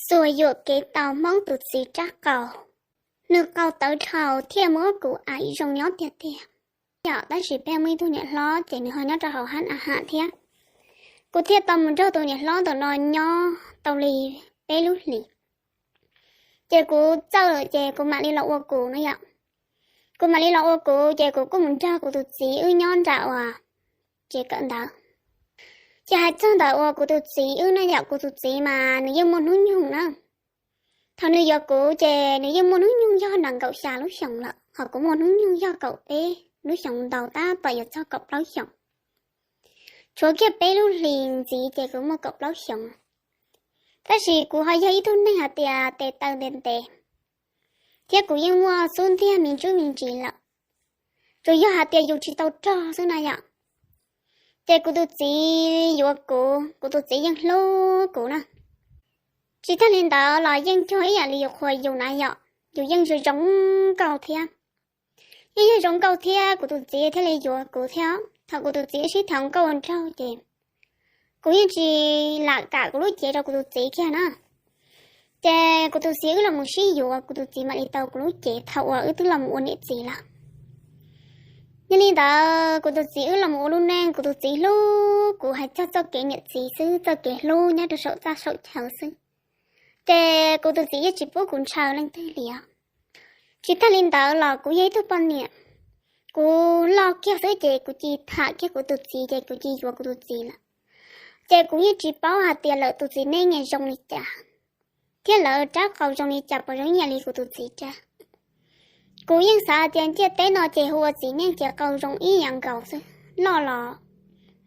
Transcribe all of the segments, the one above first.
Xuas yuam kev tau Hmoob tus txiv rab qau, nws qau tawv dhau thiaj muab kuv aim zoo nyob tiag tiag. Yom, tab sis peb muaj ib tug niam hlob ces nws ho nyob rau hauv hab a ham thiab. Kuv thiaj tau mus nrog tus niam hlob ntawm no nyob tau li peb lub hlis. Ces kuv txawj lawm ces kuv mam li los ua kuv no yom. Kuv mam li los ua kuv ces kuv kuj mus nrog kuv tus txiv wb nyob nram uas tsev kawm ntawv. Ces hais txog ntawm uas kuv tus txiv wb no yom, kuv tus txiv mas nws yeej muaj hnub nyoog na. Thaum nws yuav kuv ces nws yeej muaj hnub nyoog yog nees nkaum xya lub xyoos lawm, ho kuv muaj hnub nyoog yog kaum peb lub xyoos ntau tab tom yuav txog kaum plaub xyoos. Tshuav kiag peb lub hlis ntxiv ces kuv muaj kaum plaub xyoos. Tab sis kuv ho yog ib tug neeg hais tias tes taw ntev ntev, thiab kuv yeej muaj xub ntiag me ntsuj me ntsis lawm. Tsuas yog hais tias yus tsis tau rog xwb na yom. Ces kuv tus txiv yuav kuv, kuv tus txiv yeej hlub kuv na. Tsis tag li ntawd los yeej cuag ib yam li yus qhuas yus na yom, yus yeej zoo zoo nkauj thiab. Yeej yog zoo nkauj thiab kuv tus txiv thiaj li yuav kuv thiab. Thaum kuv tus txiv sib tham nkauj ua nraug ces kuv yeej tsis lam kam kuv lub cev rau kuv tus txiv kiag na. Ces kuv tus txiv wb los mus sib yuav, kuv tus txiv mam li tau kuv lub cev thaum uas wb twb los mus ua niam txiv lawm. Yog li ntawd kuv tus txiv wb los mus ua lub neej, kuv tus txiv hlub kuv hais txog txoj kev niam txiv xwb, txoj kev hlub nyob rau saum txaj saum chaw xwb. Ces kuv tus txiv yeej tsis pub kuv ntshaw leej twg li os. Tsis tag li ntawd los kuv yog ib tug poj niam, kuv loj kiag xwb ces kuv cia li tham kiag kuv tus txiv ces kuv cia li yuav kuv tus txiv lawm. Ces kuv yeej tsis paub hais tias lawv tus txiv neej zoo li cas, thiab lawv rab qau zoo li cas puas zoo ib yam li kuv tus txiv rab. Kuv yeej xav hais tias ntiaj teb no ces hu ua txiv neej ces qau zoo ib yam nkaus xwb, loj los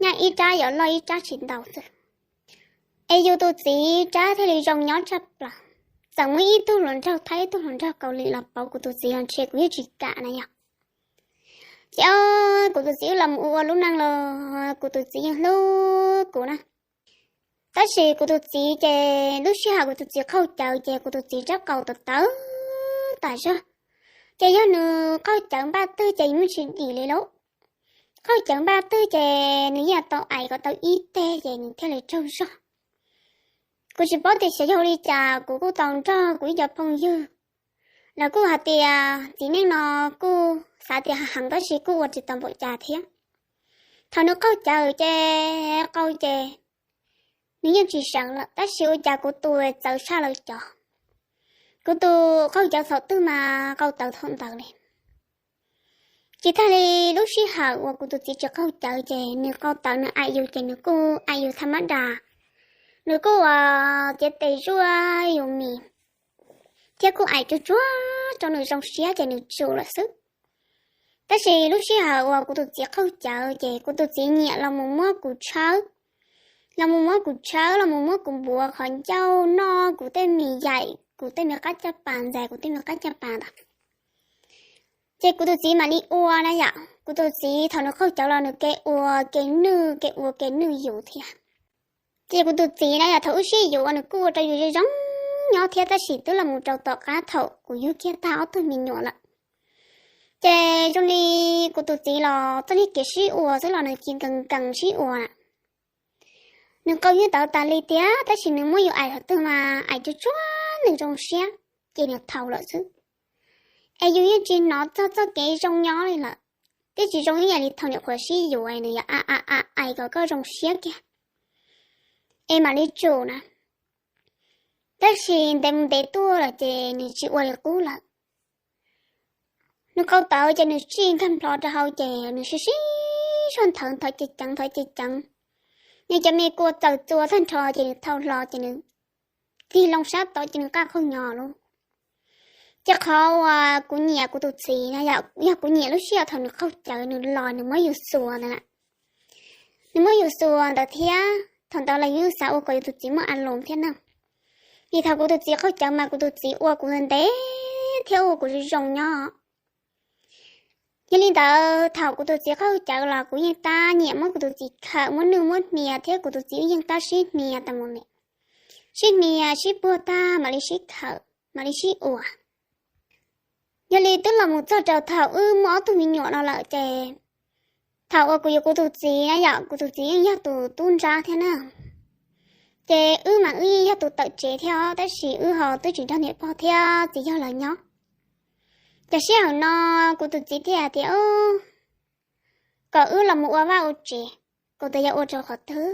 nyaj ib rab yuav loj ib rab tsis ntau xwb. Es yus tus txiv rab thiaj li zoo nyob tshaj plaws. Txawm muaj ib tug hluas nraug Thaib ib tug hluas nraug Kaus Lim los pauv kuv tus txiv los ntshe kuv yeej tsis kam na yog. Ces kuv tus txiv wb los mus ua ua lub neej los kuv tus txiv yeej hlub kuv na. Tab sis kuv tus txiv ces lub sij hawm kuv tus txiv qaug cawv ces kuv tus txiv rab qau tawv tawv tas zog. Ces yog nws qaug cawv npaj twg ces yeej tsis dim li lauj. Qaug cawv npaj twg ces nws yeej tau aim kom tau ib teg ces nws thiaj li tsaug zog. Kuv tsis paub tias xyov yog ua li cas kuv kuj tau nrog kuv ib co phooj ywg, lawv kuj hais tias txiv neej no kuj xav tias heev tab sis kuj ua tsis tau npaum cas thiab. Thaum nws qaug cawv ces qau ces nws yeej tsis seev lawm tab sis ua cas kuv tus txawv tshaj lawv cov. Kuv tus qaug cawv thaum twg mas qau tawv thaum ntawd li. Tsis tag li lub sij hawm uas kuv tus txiv tsis qaug cawv ces nws qau tawv nws aim yus ces nws kuj aim yus tham mab das. Nws kuj ua ciav tes zuaj yus mis, thiab kuj aim tsuag tsuag rau nws zoo siab ces nws tsum lawm xwb. Tab sis lub sij hawm uas kuv tus txiv qaug cawv ces kuv tus txiv nyiam los mus muab kuv tshawb, los mus muab kuv tshawb, los mus muab kuv npuav qhov ncauj, noj kuv tej mis yaim, kuv tej me qab caj pas, ntxais kuv tej me qab caj pas ntawd. Ces kuv tus txiv mam li ua na yom, kuv tus txiv thaum nws qaug cawv los nws ke ua ke nwj, ke ua ke nwj yus thiab. Ces kuv tus txiv na yom, thaum wb sib yuav nws kuj ua rau yus zoo zoo nyob thiab tab sis twb los mus rau tom qab thaum kuv yug kiag tag ob tug me nyuam lawm. Ces zoo li kuv tus txiv los txoj niag kev sib ua xwb los nws cia nkees nkees sib ua na. Nws qau yeej tawv tas li tiag tab sis nws muab yus aim thaum twg mas aim tsuag tsuag nws zoo siab ces nws thaum lawm xwb. Es yus yeej tsis hnov txog txoj kev zoo nyob li lawm. Twb tsis zoo ib yam li thaum nyuam qhuav sib yuav nws yog a a a aim kom koj zoo siab kiag es mam li tsum na. Tab sis ntev mus ntev tuaj lawm ces nws tsis ua li qub lawm. Nws qau tawv ces nws tsij nkag nplho rau hauv ces nws sib sib soj nthawv nthov cev ceev nthov cev ceev. Nws cov me kua txawm txua tag nrho ces nws thau hlo ces nws tig loo sab tod ces nws qaj qaug nyo lauj. Ces qhov uas kuv nyiam kuv tus txiv na yom, yog kuv nyiam lub sij hawm thaum nws qaug cawv nws los nws muab yus xuas ntawd na. Nws muab yus xuas ntawd thiab thaum ntawd los yus xav ua kom yus tus txiv muaj a loos thiab na. Vim thaum kuv tus txiv qaug cawv mas kuv tus txiv ua kuv ntev thiab ua kuv zoo zoo nyob. Yog li ntawd thaum kuv tus txiv qaug cawv los kuv yeej tab nyiam muab kuv tus txiv khawm muab nwj muab hnia thiab kuv tus txiv wb yeej tab sib hnia tas mus li. Sib hnia sib puag tag mam li sib khawm mam li sib ua. Yog li twb los mus txog rau thaum wb muaj ob tug me nyuam no lawm ces thaum uas kuv yuav kuv tus txiv na yom, kuv tus txiv yeej yog tus tub nrab thiab na. Ces wb mas wb yeej yog tus tawm tsev thiab os, tab sis wb ho twb tsis nrog niam pog thiab txiv yawg lawv nyob. Ces sij hawm no kuv tus txiv thiaj hais tias, kom wb los mus ua vaj ua tsev, kuv tias yog ua rau qhov twg?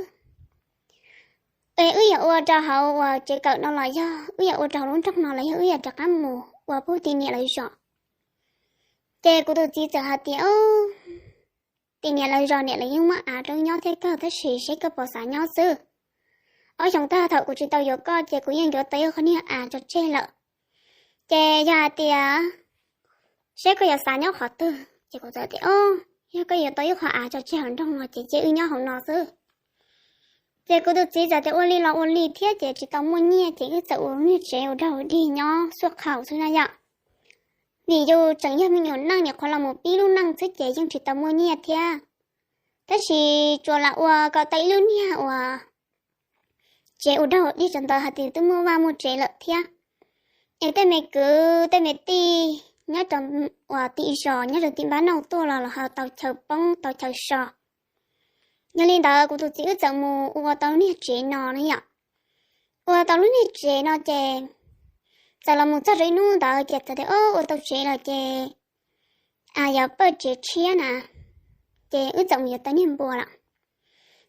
Es wb yog ua rau hauv uas tsev kawm no los yog wb yog ua rau hauv lub nroog no los yog wb yog rov qab mus ua pug tim niam lawv zos? Ces kuv tus txiv txawm hais tias, tim niam lawv zos niam lawv yeej muab av rau wb nyob thiab kawg, tab sis seb koj puas xav nyob xwb. Ob xyoos tag thaum kuv tsis tau yuav koj ces kuv yeej yuav tau ib qho niag av tso tseg lawm. Ces yog hais tias seb koj yuav xav nyob qhov twg, ces kuv txawm tias, yog koj yuav tau ib qho av tso tseg hauv nroog no ces cia wb nyob hauv no xwb. Ces kuv tus txiv txawm tias ua li los ua li thiab, ces tsis tau muaj nyiaj ces wb txawm ua niag tsev ua dog dig nyob xuaj qhaus xwb na yom. Vim yus tseem yog me nyuam neej, nyuam qhuav los mus pib lub neej xwb ces yeej tsis tau muaj nyiaj thiab. Tab sis tsuas lam ua kom tau ib lub niag uas tsev ua dog dig rau ntawd hais tias twb muaj vaj muaj tsev lawm thiab. Es tej me kwv tej me tij nyob rau uas tim zos nyob rau tim npab nauj tuaj los los ho tau chaw poob tau chaw so. Yog li ntawd kuv tus txiv wb txawm mus ua tau lub niag tsev no na yom. Ua tau lub niag tsev no ces txawm los mus txog rau ib hnub ntawd ces txawm tias, ua tau tsev lawm ces yog pawj tsev tshiab na, ces wb txawm mus yuav tau niag npua lawm.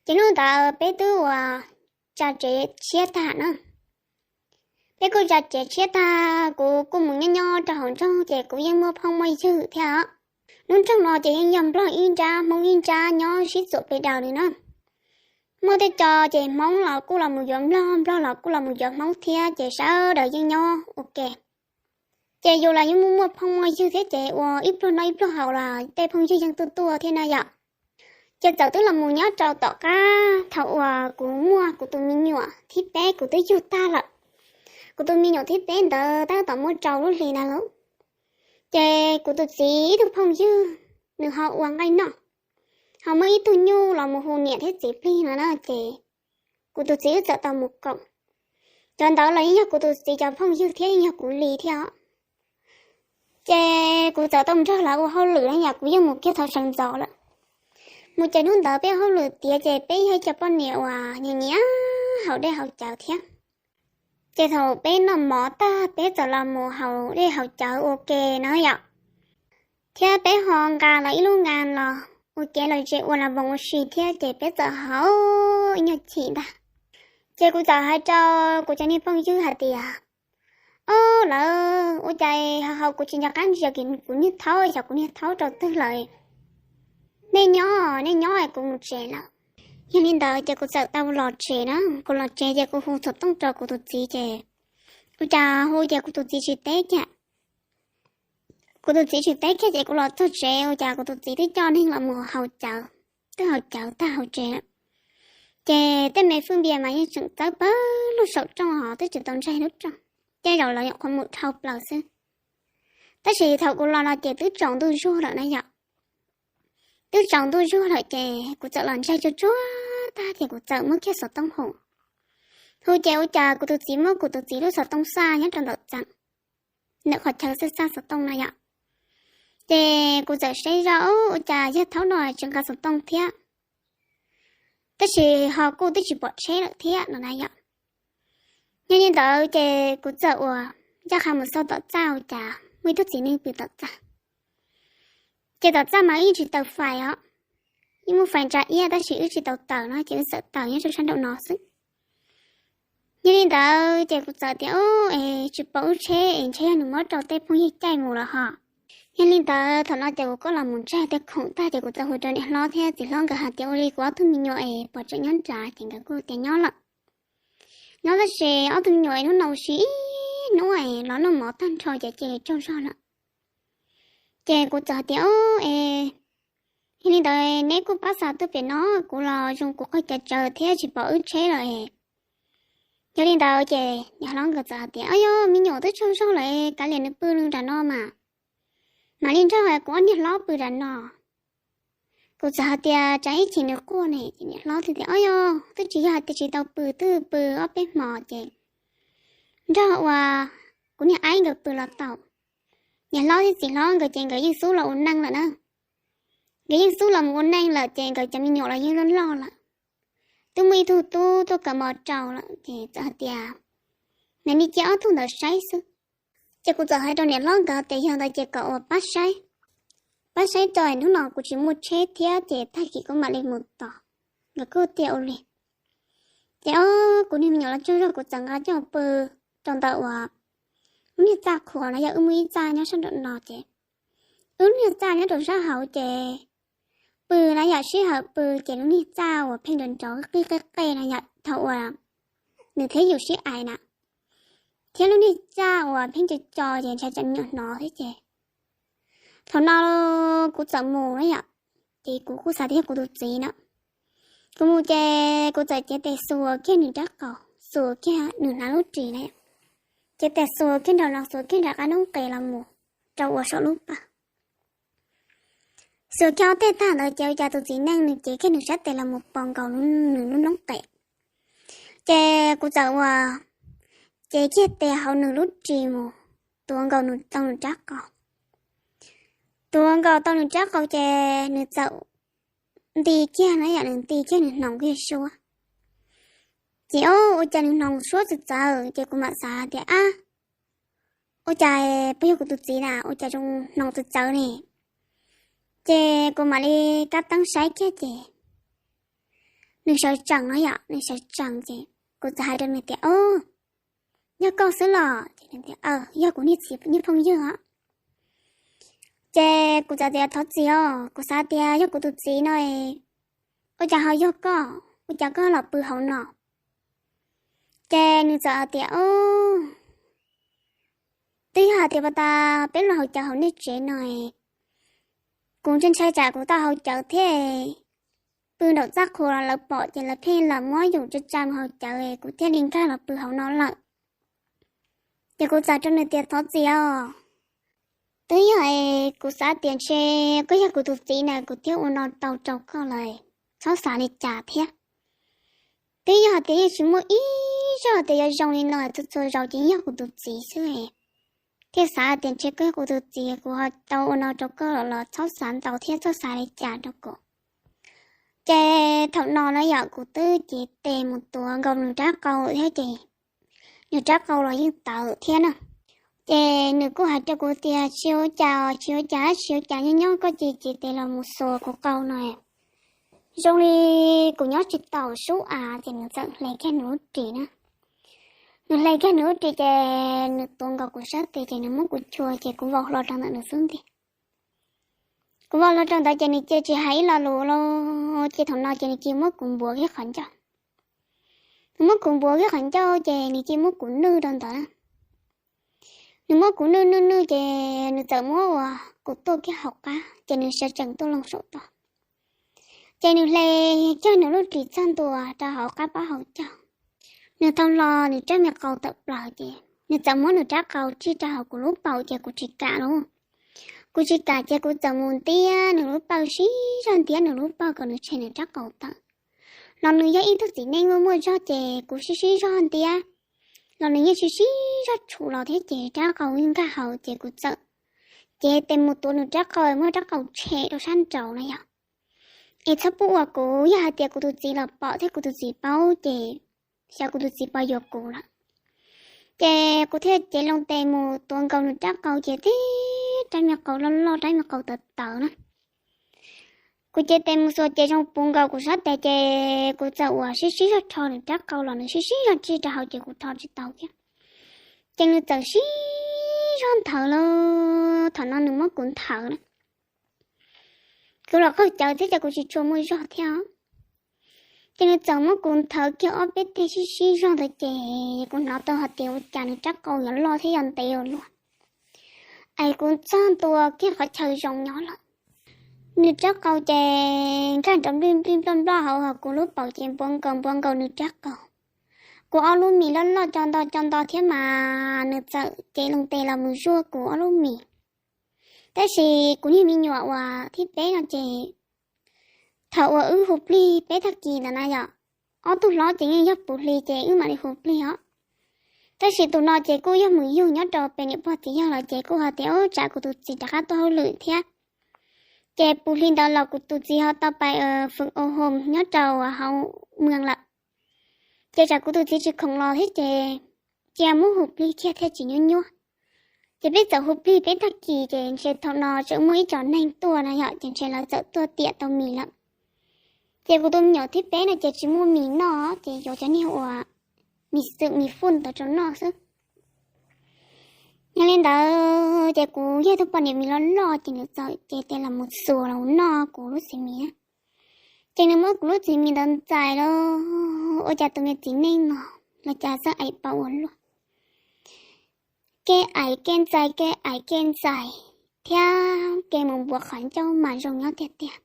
Ces hnub ntawd peb twb ua tsa tsev tshiab tag na. Peb kuj tsa tsev tshiab tag, kuv kuj mus nyob nyob rau hauv nroog ces kuv yeej muaj phooj muaj ywg thiab os. Lub nroog no ces yeej yog nplog ib nrab hmoob ib nrab nyob sib txuam pes daws li na. Muaj tej co ces hmoob los kuj los mus yuav nplog, nplog los kuj los mus yuav hmoob thiab ces sawv daws yeej nyob ua ke. Ces yus los yeej muaj muaj phooj muaj ywg thiab ces ua ib pluag noj ib pluag haus los tej phooj ywg yeej tuaj tuaj thiab na yom. Ces txawm twb los mus nyob rau tom qab thaum uas kuv muaj kuv tus me nyuam thib peb kuv twb yug tag lawm. Kuv tus me nyuam thib peb ntawd tab tom muaj rau lub hli ntawd lauj. Ces kuv tus txiv ib tug phooj ywg nws ho ua nqaij noj, ho muaj ib tug nyuj los mus hu niam thiab txiv plig no na ces kuv tus txiv wb txawm tau mus koom. Cov ntawd los yeej yog kuv tus txiv cov phooj ywg thiab yeej yog kuv li thiab os. Ces kuv txawm tau nrog lawv ua hauj lwm na yom, kuv yeej mus kiag thaum sawv ntxov lawm. Mus ces hnub ntawd peb ua hauj lwm tiav ces peb yog ib co poj niam uas nyiam nyiam haus dej haus cawv thiab. Ces thaum peb noj mov tag peb txawm los mus haus dej haus cawv ua ke na yom. Thiab peb ho nqa los ib lub nqa los ua kev lom zem ua las voos ua si thiab ces peb txawm haus ib nyuag chim ntag. Ces kuv txawm hais rau kuv cov niag phooj ywg hais tias, o, lawv ua cas ho haus kuv tsis nco qab ntsia kiag kuv niag thaub, xyov kuv niag thaub rau twg lawm. Nej nyob, nej nyob es kuv mus tsev lawm. Yog li ntawd ces kuv txawm tau los tsev na, kuv los tsev ces kuv hu xov tooj rau kuv tus txiv ces ua cas hu ces kuv tus txiv tsis teb kiag. Kuv tus txiv tsis teb kiag ces kuv los txog tsev ua cas kuv tus txiv twb coj neeg los mus haus cawv, twb haus cawv tag hauv tsev lawm. Ces tej me fwj npias mas yeej tseem txawb pawg lug saum rooj hos twb tsis tau ntsaig lub rooj, tej zaum lawv nyuam qhuav mus dhau plaws xwb. Tab sis thaum kuv los no ces twb tsaus ntuj zuag lawm na yom. Twb tsaus ntuj zuag lawm ces kuv txawm los ntsaig tsuag tsuag tag ces kuv txawm muab kiag xov tooj hu. Hu ces ua cas kuv tus txiv muab kuv tus txiv lub xov tooj xaj nyob rau ntawm txeem, ntawm qhov chaw xaj xaj xov tooj no yom. Ces kuv txawm saib zoj ua cas yawg thaub no tsis nqa xov tooj thiab, tab sis ho kuj twb tsis pom tsheb lawm thiab no na yom. Yog li ntawd ces kuv txawm ua ncaj qha mus xauj tom txaj ua cas muaj ib tug txiv neej pw tom txaj. Ces tom txaj mas wb yeej tsis taws fais os, yeej muaj fais ntsa iab tab sis wb tsis tau taws no ces wb txawm taws nyob rau sab nraum no xwb. Yog li ntawd ces kuv txawm tias, es tsis pom wb tsheb es ntshe yog nws muab rau tej phooj ywg caij mus lawm hos. Yog li ntawd thaum no ces kuv kuj los mus ntsaig tej khoom tag ces kuv txawm hu rau niam hlob thiab txiv hlob nkawd hais tias ua li kuv ob tug me nyuam es puas tseem nyob nrad ces nkawd kuj tias nyob lawm. Nyob tab sis ob tug me nyuam es hnub no ua si ib hnub es los noj mov tag nrho ces cia li tsaug zog lawm. Ces kuv txawm hais tias, o, es yog li ntawd neb kuj pab xa tuaj pem no, kuv los zoo kuv qaug cawv tsawv thiab tsis pom wb tsheb lawm es. Yog li ntawd ces niam hlob nkawd txawm hais tias, o yog me nyuam twb tsaug zog lawm kav liam nws pw nram no mas, mam li nrog kuv ob niag hlob pw nram no. Kuv txawm hais tias tsam ib chim nws quaj ne ces niam hlob thiaj tias, o yog twb tsis yog hais tias tsis tau pw, twb pw ob peb hmo ces nrog ua kuv niag aib nkawd pw los tau. Niam hlob thiab txiv hlob nkawd ces nkawd yeej xub los ua neej lawm na. Nkawd yeej xub los mus ua neej lawm ces nkawd cov me nyuam los yeej loj loj lawm. twb muaj ib tug tub tuaj kawm mos rau lawm ces txawm hais tias, nws cia ob tug ntawd saib xwb. Ces kuv txawm hais rau niam hlob nkawd tias yog ntawd ces kom uas pab saib, pab saib tso, hnub no kuv tsis muaj tsheb thiab ces tag kis kuv mam li mus tos. Nkawd kuj tias ua li. Ces ob kuv niag me nyuam los tsaug zog kuv txawm nqa coj pw rau ntawm uas lub niag txaj qhua no, yog wb muaj ib txaj nyob sab nraum no ces wb lub niag txaj nyob rau sab hauv ces pw na yom, sij hawm pw ces lub niag txaj uas pheej nrov nrov qij qej qej no yom, thaum uas nws thiab yus sib aim na, thiab lub niag txaj uas pheej co co ces ntshai tsam me nyuam hnov thiab ces thaum no kuv txawm mus na yom, ces kuv kuj xav tias yog kuv tus txiv na. Kuv mus ces kuv txawm cev tes xuas kiag nws rab qau, xuas kiag nws hnav lub ris na, cev tes xuas kiag nram no xuas kiag nram qab noob qes los mus rau uas saum lub pawg. Xuas kiag ob teg tag ntawd ces ua cas tus txiv neej nws cev kiag nws sab tes los mus pos nkaus nws lub noob qes. Ces kuv txawm uas cev kiag tes hauv nws lub ris mus tuav nkaus tau nws rab qau. Tuav nkaus tau nws rab qau ces nws txawm nti kiag na yom, nws nti kiag nws hnoos kiag suab. Ces o, ua cas nws hnoos suab txawv txawv ces kuv mam xav tias ab, ua cas puas yog kuv tus txiv na, ua cas zoo hnoos txawv txawv ne? Ces kuv mam li kab teeb saib kiag ces nws sawv tsees no yom, nws sawv tsees ces kuv txawm hais rau nws tias o, yog koj xwb los? Ces nws tias yog kuv niag txiv niag phooj ywg os. Ces kuv txawm tias thov txim os, kuv xav tias yog kuv tus txiv no, ua cas ho yog koj, ua cas koj los pw hauv no? Ces nws txawm hais tias o, twb yog hais tias pas tas peb los haus cawv hauv nej tsev no, kuv ntshai ntshai tsam kuv tau haus cawv thiab, pw nraum txaj qhua los lawv pom ces lawv pheej los muab yus tsa tsa mus haus cawv, kuv thiaj li nkag los pw hauv no lawm. Ces kuv txawm rau nws tias thov txim os, twb yog kuv xav tias ntshe koj yog kuv tus txiv na kuv thiaj ua no tau rau koj lawm, txhob xav li cas thiab. Twb yog hais tias yeej tsis muaj ib zaug tias yuav zoo li no, txhua txhua zaus ces yog kuv tus txiv xwb, thiaj xav tias ntshe koj yog kuv tus txiv kuv ho tau ua no rau koj los txhob xav ntau thiab txhob xav li cas rau kuv. Ces thaum no na yom kuv twb cev tes mus tuav nkaus nws rab qau thiab ces nws rab qau los yeej tawv thiab na. Ces nws kuj hais rau kuv tias tsis ua cas, tsis ua cas, tsis ua cas, nyob nyob koj cia li cev tes los mus xuas kuv qau no, zoo li kuv nyob tsis taus sub av. Ces nws txawm hle kiag nws lub ris na. Nws hle kiag nws lub ris ces nws tuav nkaus kuv sab tes ces nws muab kuv chua ces kuv vau hlo rau ntawm nws xub ntiag. Kuv vau hlo rau ntawd ces nws cia li tsis hais ib lo lus los, ces thaum no ces nws cia li muab kuv npuav kiag qhov ncauj. Nws muab kuv npuav kiag qhov ncauj ces nws cia li muab kuv nwj rau ntawd na. Nws muab kuv nwj nwj nwj ces nws txawm muab uas kuv tuaj kiag hauv qab ces nws sawv tsees tuaj loo saum toj. Ces nws hle kiag nws lub ris txog ntua rau hauv qab pob hauv caug. Nws thau hlo nws rab me qau tawm plaws ces nws txawm muab nws rab qau tsij rau hauv kuv lub paum ces kuv tsis kam lauj. Kuv tsis kam ces kuv txawm mus ntiab nws lub paum, sib zog ntiab nws lub paum kom nws tshem nws rab qau tawm. Los nws yog ib tug txiv neej muaj muaj zog ces kuv sib sib zog ntiab los nws yeej sib sib zog tshum los thiab ces rab qau nkag hauv ces kuv txawm cev tes mus tuav nws rab qau, muab rab qau tshem rau sab nraud na yom. Es txhob pub ua kuv, yog hais tias kuv tus txiv los pom thiab kuv tus txiv paub ces xyov kuv tus txiv puas yuav kuv lawm. Ces kuv thiaj cev loo tes mus tuav nkaus nws rab qau ces tib rab me qau loj loj, rab me qau tawv tawv na. Kuv cev tes mus xuas ces zoo puv nkaus kuv sab tes ces kuv txawm uas sib sib zog rho nws rab qau los nws sib sib zog tsij rau hauv ces kuv rho tsis tau thiab. Ces nws txawm sib zog nthawv los thaum no nws muab kuv nthawv na. Kuv los qaug cawv thiab ces kuv tsis tshua muaj zog thiab. Ces nws txawm muab kuv nthawv kiag ob peb teg sib sib zog ntawd ces kuv hnov tau hais tias ua cas nws rab qau yuav loj thiab yuav ntev ua luaj. Es kuv txog ntua kiag qhov chaw zoo nyob lawm. Nws rab qau ces nkag nrov nplij nplij nploj nploj hauv, hos kuv lub paum ces npuav nkaus npuav nkaus nws rab qau. Kuv ob lub mis loj loj co nto co nto thiab mas nws txawm cev loo tes los mus zuaj kuv ob lub mis. Tab sis kuv niag me nyuam uas thib peb no ces thaum uas wb hu plig peb tag kis ntawd na yom, ob tug hlob ces yeej yog puv hli ces wb mam li hu plig os. Tab sis tus no ces kuj yog mus yug nyob rau pem niam pog txiv yawg lawm ces kuj hais tias ub tsam kuv tus txiv rov qab tuaj hauj lwm thiab. Ces puv hli ntawd los kuv tus txiv ho tau pais fwm au hom nyob rau hauv mws lawm. Ces tsam kuv tus txiv tsis khoom los thiab ces cia muab hu plig kiag thiaj tsis nyuab nyuab. Ces peb txawm hu plig peb tag kis ces ntshe thaum no tseem muaj ib co neeg tuaj no yom, ces ntshe lawv txawm tuaj tiam tau mis lawm. Ces kuv tus me nyuam thib peb no ces tsis muaj mis noj ces yuav cov niag uas mis xwm mis fun ntawd rau noj xwb. Yog li ntawd ces kuv yog tus poj niam mis loj loj ces nws txawm ces tias los mus xuas los noj kuv lub txiv mis. Ces nws muab kuv lub txiv mis ntawd ntxais los ua cas tus me txiv neej no los cas txawj aim paum ua luaj. Kev aim kev ntxais kev aim kev ntxais thiab kev mus npuav qhov ncauj mas zoo nyob tiag tiag.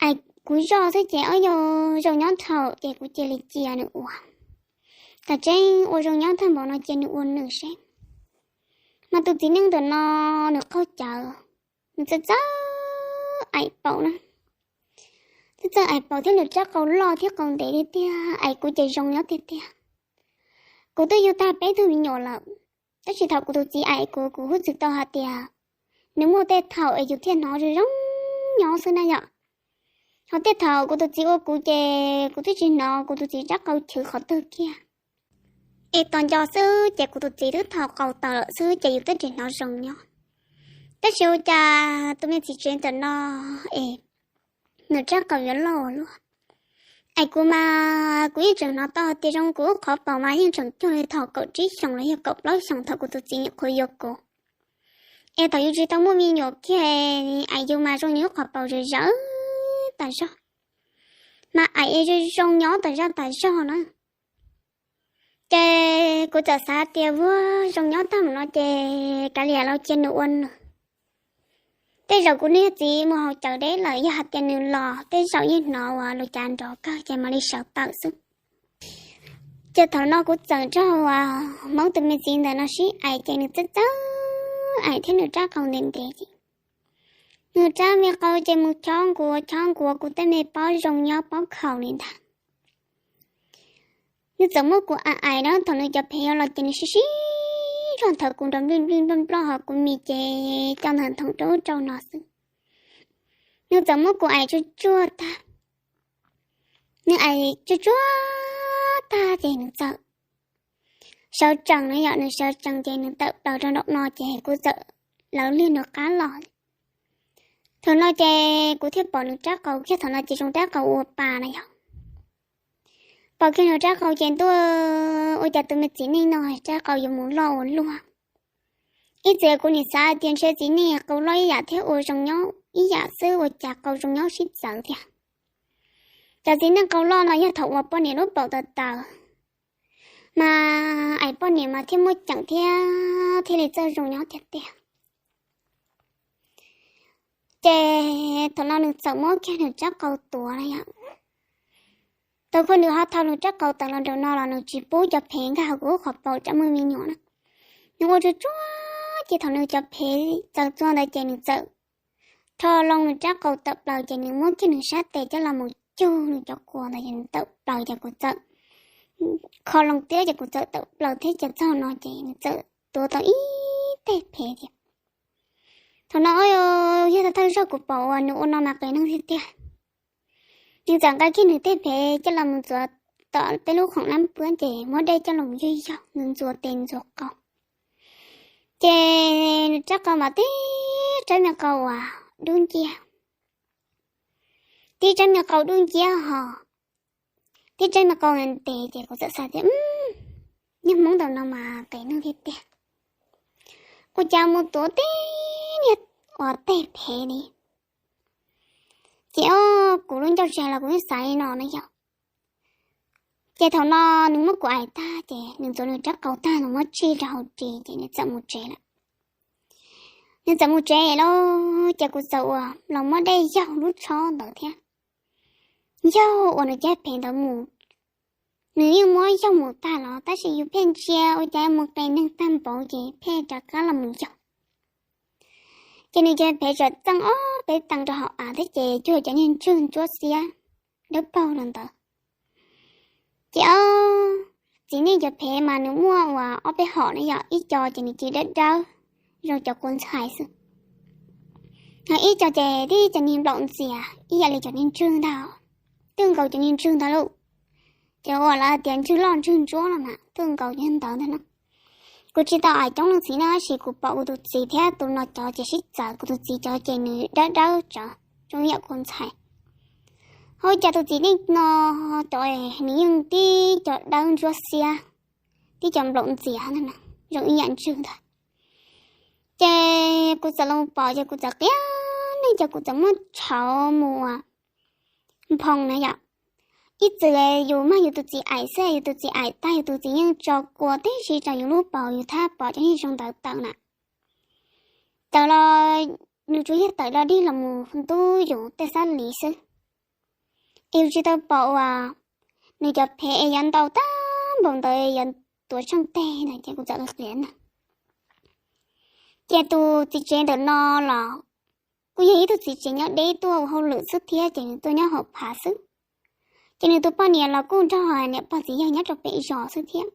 Aim kuv zoj xwb ces ob yog zoo nyob dhau ces kuv cia li cia nws ua. Tam tseeb ua zoo nyob tag npaum no cia nws ua nws seb. Mas tus txiv neej ntawm no nws qaug cawv, nws txawj txawj aim paum na. Txawj txawj aim paum thiab nws rab qau loj thiab qau ntev tiag tiag, aim kuv ces zoo nyob tiag tiag. Kuv twb yug tag peb tug me nyuam lawm, tab sis thaum kuv tus txiv aim kuv, kuv hub txwv tau hais tias nws muaj tej thaum es yus thiaj hnov zoo zoo nyob xwb na yom. Ho tej thaum kuv tus txiv ua kuv ces kuv twb tsis hnov kuv tus txiv rab qau chwv qhov twg kiag. Es tos nco xwb ces kuv tus txiv twb thau qau tawm lawm xwb ces yus twb tsis hnov zoo nyob. Tab sis ua cas tus me txiv tsev ntawm no es nws rab qau yuav loj ua luaj. Aim kuv mas kuv yeej tseem hnov tau tias zoo kuv lub qhov paum mas yeej tseem cuag li thaum kaum tsib xyoos los yog kaum plaub xyoos thaum kuv tus txiv nyuam qhuav yuav kuv. Es thaum yus tsis tau muaj me nyuam kiag, aim yus mas zoo yus lub qhov paum zawv zawv tas zog, mas aim es zoo zoo nyob tas zog tas zog na. Ces kuv txawm xav tias ua zoo nyob tag mus no ces kav liam los cia nws ua nws. Tej zaum kuv niag txiv mus haus cawv deb lawm, yog hais tias nws los tej zaum yeej hnov ua lus cav nrov kawg ces mam li sawv tawm xwb. Ces thaum no kuv txawm nrog ua Hmoob tus me txiv ntawm no sib aim ces nws txawj txawj aim thiab nws rab qau ntev ntev ces nws rab me qau ces mus chob nkuas chob nkuas kuv tej me pob zoo nyob pob khaus li ntag. Nws txawm muab kuv aim aim na, thaum nws cov phev yuav los ces nws sib sib zog nthawv kuv nrov nplij nplij nploj nploj ho kuv mis ces coj ntawm nthoom rau ub rau no xwb. Nws txawm muab kuv aim tsuag tsuag tag, nws aim tsuag tsuag tag ces nws txawm sawv tsees na yom, nws sawv tsees ces nws tawm plaws rau nraum no ces kuv txawm lawv liag nws qab los. Thaum no ces kuv thiaj pom nws rab qau kiag, thaum no ces zoo rab qau ua pa na yom. Pom kiag nws rab qau ces ntuj, ua cas tus me txiv neej no rab qau yuav mus loj ua luaj. Ib txhia kuv nim xav tias ntshe txiv neej qau loj ib yam thiab ua zoo nyob ib yam xwb ua cas qau zoo nyob sib txawv thiab. Cov txiv neej qau loj no yog thaum uas poj niam lub paum tawv tawv mas aim poj niam mas thiaj muaj ceem thiab thiaj li txawj zoo nyob tiag tiag. Ces thaum no nws txawm muab kiag nws rab qau tuav na yom. Tau koj nws ho thau nws rab qau tawm los nraum no los nws tsis pub cov phev nkag hauv kuv lub qhov paum tsam muaj me nyuam na. Nws ua tsuag tsuag ces thaum nws cov phev txaws txua ntawd ces nws txawm rho loo nws rab qau tawm plaws ces nws muab kiag nws sab tes coj los mus cug nws cov kua ntawd ces nws tawm plaws ces kuv txawm kho loo tiab ces kuv txawm tawm plaws thiab ces txog no ces nws txawm tuav tau ib teg phev thiab. Thaum no yog thawj thawj zaug kuv pom uas nws ua no mas qias neeg tiag tiag. Nws txawm nqa kiag nws tej phev coj los mus ntxuav tom peb lub khoom lab puab ces muab dej coj los mus yug yaug nws ntxuav tes ntxuav qau. Ces nws rab qau mas tib rab me qau uas dub nciab, tib rab me qau dub nciab ho tib rab me qau ntev ces kuv txawm xav tias, niag Hmoob ntawm no mas qias neeg tiag tiag, ua cas mus tuav tib niag uas teg phev li. Ces o, kuv lub ncauj tseg los kuv yeej xav li no na yom. Ces thaum no nws muab kuv aim tag ces nws ntxuav nws rab qau tag nws muab tsij rau hauv ris ces nws txawm mus tsev lawm. Nws txawm mus tsev lawm ces kuv txawm ua los muab dej yaug lub tshob ntawd thiab yaug uas nws cov phev ntawd mus. Nws yeej muab yaug mus tag los tab sis yus pheej ntsia ua cas mus qias neeg tag npaum ces pheej rov qab los mus yaug. Ces nws cov phev txawm txeej ob peb teev rau hauv av thiab ces cuag cov niag ntswg ntsuab xiab dawb paug los ntawd. Ces o, txiv neej cov phev mas nws muaj uas ob peb hom na yom, ib co ces nws ci dawb dawb zoo cov kua ntxhais xwb, ho ib co ces tib cov niag nplaum ntxias ib yam li cov niag ntswg ntag, twb nkaus cov niag ntswg ntag lauj. Ces ua lawv tias ntswg loj ntswg ntsuab los mas tuaj nkaus yog ntawd ntag no. Kuv tsis tau aim coob leej txiv no tab sis kuv pom kuv tus txiv thiab tus no cov ces sib txawv, kuv tus txiv cov ces nws dawb dawb tsawv zoo ib yam kuv ntxhais. Ho cas tus txiv neej no cov nws yeej tib cov dawb ntsuab xiab, tib cov nplaum ntxias ntag, zoo ib yam ntswg ntag. Ces kuv txawm los pom ces kuv txawm qia neej ces kuv txawm muab tshauv mus nphoo na yom. Ib txwm yus mag yus tus txiv aim xwb, yus tus txiv aim tag yus tus txiv yeej tso kua tib si rau yus lub paum yus thiaj pom cov niag zoo ntawd tawm na. Tawm los nws tsuas yog tawm dog dig los mus ntub yus tej xab lis xwb. Es yus tsis tau pom uas nws cov phev es yuav ntau tag npaum ntawd yuav tuav tsheej teg ntawd ces kuv txawm qia ntag. Ces tus txiv tsev ntawm no los kuj yog ib tug txiv tsev nyob deb tuaj ua hauj lwm xwb thiab ces nws tuaj nyob hauv phav xwb. Ces nws tus poj niam los kuj nrog niam pog txiv yawg nyob rau pem zos xwb thiab.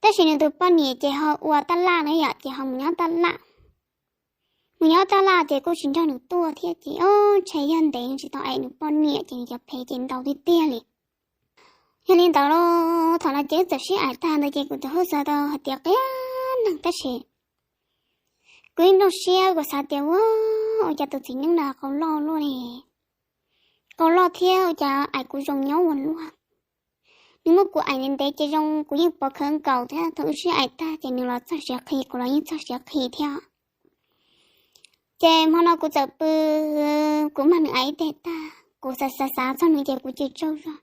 Tab sis nws tus poj niam ces ho ua taj laj na yom, ces ho mus nyob taj laj. Mus nyob taj laj ces kuj tsis nrog nws tuaj thiab ces o, ntshe yog ntev tsis tau aim nws poj niam ces nws cov phev ces ntau tiag tiag li. Yog li ntawd los thaum no ces wb txawm sib aim tag ntawd ces kuv txawm hu xav tau hais tias qia neeg tab sis kuv ib nplooj siab kuv xav tias ua, ua cas tus txiv neej no qau loj luaj li, qau loj thiab ua cas aim kuv zoo nyob ua luaj. Nws muab kuv aim ntev ntev ces zoo kuv yeej pov khawv nkaus thiab thaum wb sib aim tag ces nws los txog siav qhi kuv los yeej txog siav qhi thiab. Ces hmo no kuv txawm pw, kuv mag nws aim ib teg tag kuv xav xav xav txog nws ces kuv cia tsaug zog.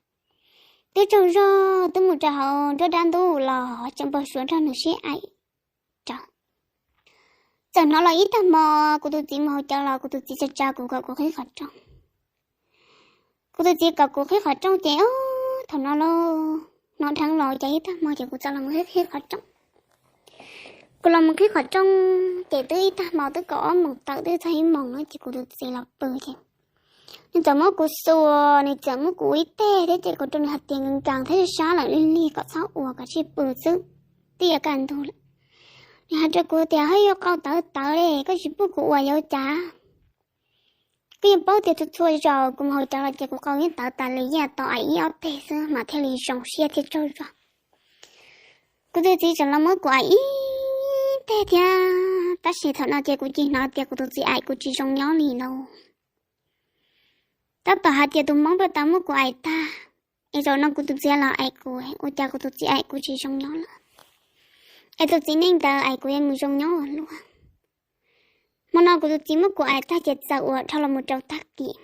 Twb tsaug zog twb mus rau hauv nruab dab ntub los tseem npau suav nrog nws sib aim rau. Txawm hnov los ib tag hmo kuv tus txiv mus hauv cawv los kuv tus txiv tsa tsa kuv kom kuv qhib qhov rooj. Kuv tus txiv kom kuv qhib qhov rooj ces o, thaum no los hnov dheev los ces ib tag hmo ces kuv txawm los qhib qhib qhov rooj. Kuv los mus qhib qhov rooj ces twb ib tag hmo twb kaum ob moos tawm twb txog ib moos na ces kuv tus txiv los pw ces nws txawm muab kuv xuas, nws txawm muab kuv ua ib teg thiab ces kuv rau nws hais tias nkees nkees thiab sab lawm lig lig kom txhob ua kom tsij pw xwb, twb yuav kaj ntug lawm. Nws hais rau kuv tias haj yuav qau tawv tawv li koj tsis pub kuv ua yuav ua cas? Koj yeej paub tias txhua txhua zaus kuv mus hauv cawv los ces kuv qau yeej tawv tas li, yeej tau aim ib ob teg xwb mas thiaj li zoo siab thiab tsaug zog. Kuv tus txiv tseem los muab kuv aim ib teg thiab tab sis thaum no ces kuv cia hnov tias kuv tus txiv aim kuv tsis zoo nyob li lauj. Tab tom hais tias tus hmoob paj tau muab kuv aim tag, es zaum no kuv tus txiv los aim kuv, ua cas kuv tus txiv aim kuv tsis zoo nyob lawm, es tus txiv neej ntawd aim kuv yuav mus zoo nyob ua luaj. Hmo no kuv tus txiv muab kuv aim tag ces txawm ua dhau los mus rau tag kis.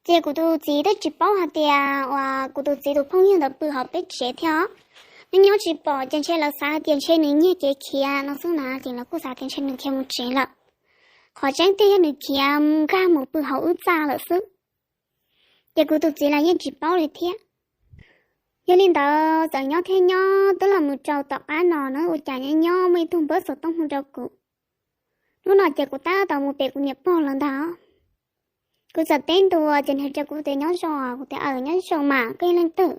Ces kuv tus txiv twb tsis paub hais tias uas kuv tus txiv tus phooj ywg ntawd pw hauv peb tsev thiab. Nyob nyob tsis pom ces ntshe lawv xav hais tias ntshe nws nyiag kev khiav no xwb na, ces lawv kuj xav tias ntshe nws khiav mus tsev lawm. Qhov tseeb tiag yog nws khiav nkag mus pw hauv wb txaj lawm xwb. Ces kuv tus txiv los yeej tsis paub li thiab. Yog li ntawd txawm nyob thiab nyob twb los mus rau tom qab no na, ua cas nyob nyob muaj ib tug npawb xov tooj hu rau kuv. Hnub no ces kuv tab tom mus pem kuv niam pog lawv ntag. Kuv txawm teb ntua ces nws hais rau kuv tias nyob zoo, kuv tias aws nyob zoo mas koj yog leej twg?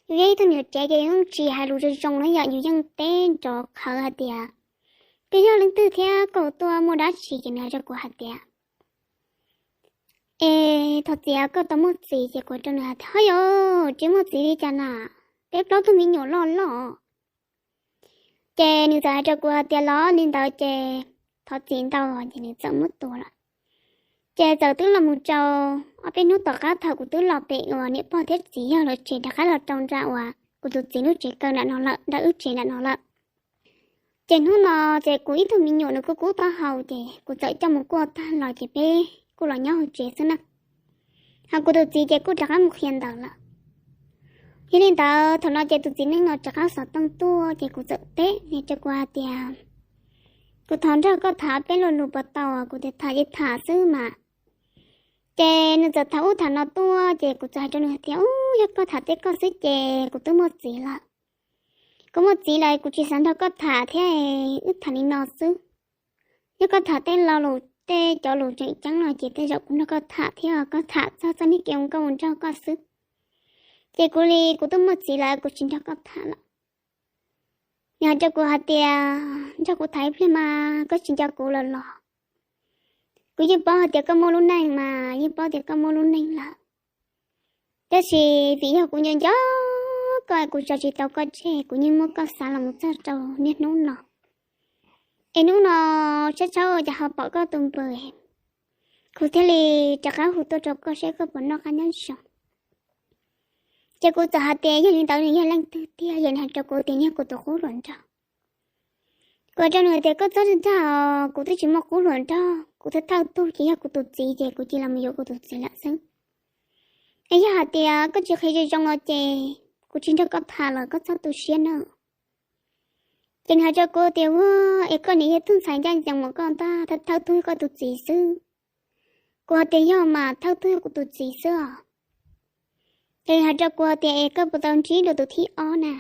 Yus yog ib tug niam tsev ces yus yeej tsis hais lus zoo zoo na yom, yus yeej teb nrov qhawv hais tias koj yog leej twg thiab koj tuaj muaj dab tsi, ces nws hais rau kuv hais tias es thov txiv koj tau muaj txiv, ces kuv rau nws hais tias ho yog tsis muaj txiv li cas na, peb plaub tug me nyuam loj loj. Ces nws txawm hais rau kuv hais tias los li ntawd ces thov txiv ntau, ces nws txawm muab tua lawm. Ces txawm twb los mus rau ob peb hnub tom qab thaum kuv twb los pem uas niam pog thiab txiv yawg lawv tsev rov qab los rau nram uas kuv tus txiv lub tsev kaw nram no lawm, nram wb tsev nram no lawm. Ces hnub no ces kuv ib tug me nyuam nws kuj kub taub hau ces kuv txawm coj mus kuaj tag los ces peb kuj los nyob hauv tsev xwb na. Ho kuv tus txiv ces kuj rov qab mus qhia ntawv lawm. Yog li ntawd thaum no ces tus txiv neej no rov qab xov tooj tuaj ces kuv txawm teb nws rau kuv hais tias kuv thov nrog koj tham peb lo lus puas tau? Kuv tias tham ces tham xwb mas. Ces nws txawm tham ub tham no tuaj ces kuv txawm hais rau nws hais tias ub, yog koj tham tej koj xwb ces kuv twb muaj txiv lawm. Kuv muaj txiv lawm kuv tsis xav nrog koj tham thiab, wb tham li no xwb. Yog koj tham tej lo lus tej cov lus tseem ceeb no ces tej zaum kuv nrog koj tham thiab, koj tham txog txoj niag kev ua nkauj ua nraug koj xwb. Ces kuv li kuv twb muaj txiv lawm kuv tsis nrog koj tham lawm. Nws hais rau kuv hais tias nrog kuv tham ib pliag mas koj tsis nco kuv lawm los? Kuv yeej paub hais tias koj muaj lub neej mas, yeej paub tias koj muaj lub neej lawm. Tab sis vim yog kuv nco nco koj, kuv tso tsis tau koj tseg, kuv yeej muab koj xav los mus txog rau niaj hnub no. Es hnub no tshab tshab ua cas ho pom koj tus npawg, kuv thiaj li rov qab hu tuaj rau koj saib koj puas noj qab nyob zoo. Ces kuv txawm hais tias yog li ntawd nws yog leej twg tiag, yog nws hais rau kuv tias nws yog kuv tus qub hluas nraug. Kuv hais rau nws tias koj txhob ntshai os, kuv twb tsis muaj qub hluas nraug, kuv thawj thawj tug ces yog kuv tus txiv ces kuv cia li los mus yuav kuv tus txiv lawm xwb. Es yog hais tias koj tsis qhia zoo zoo os ces kuv tsis nrog koj tham lawm, koj txhob tu siab na. Ces nws hais rau kuv tias ua, es koj niam yog tug ntxhais ncaj ncees mas koj ntag, thawj thawj tug koj tus txiv xwb. Kuv hais tias yog mas, thawj tug yog kuv tus txiv xwb os. Ces nws hais rau kuv tias es koj puas tau ntsib dua tus thib ob na?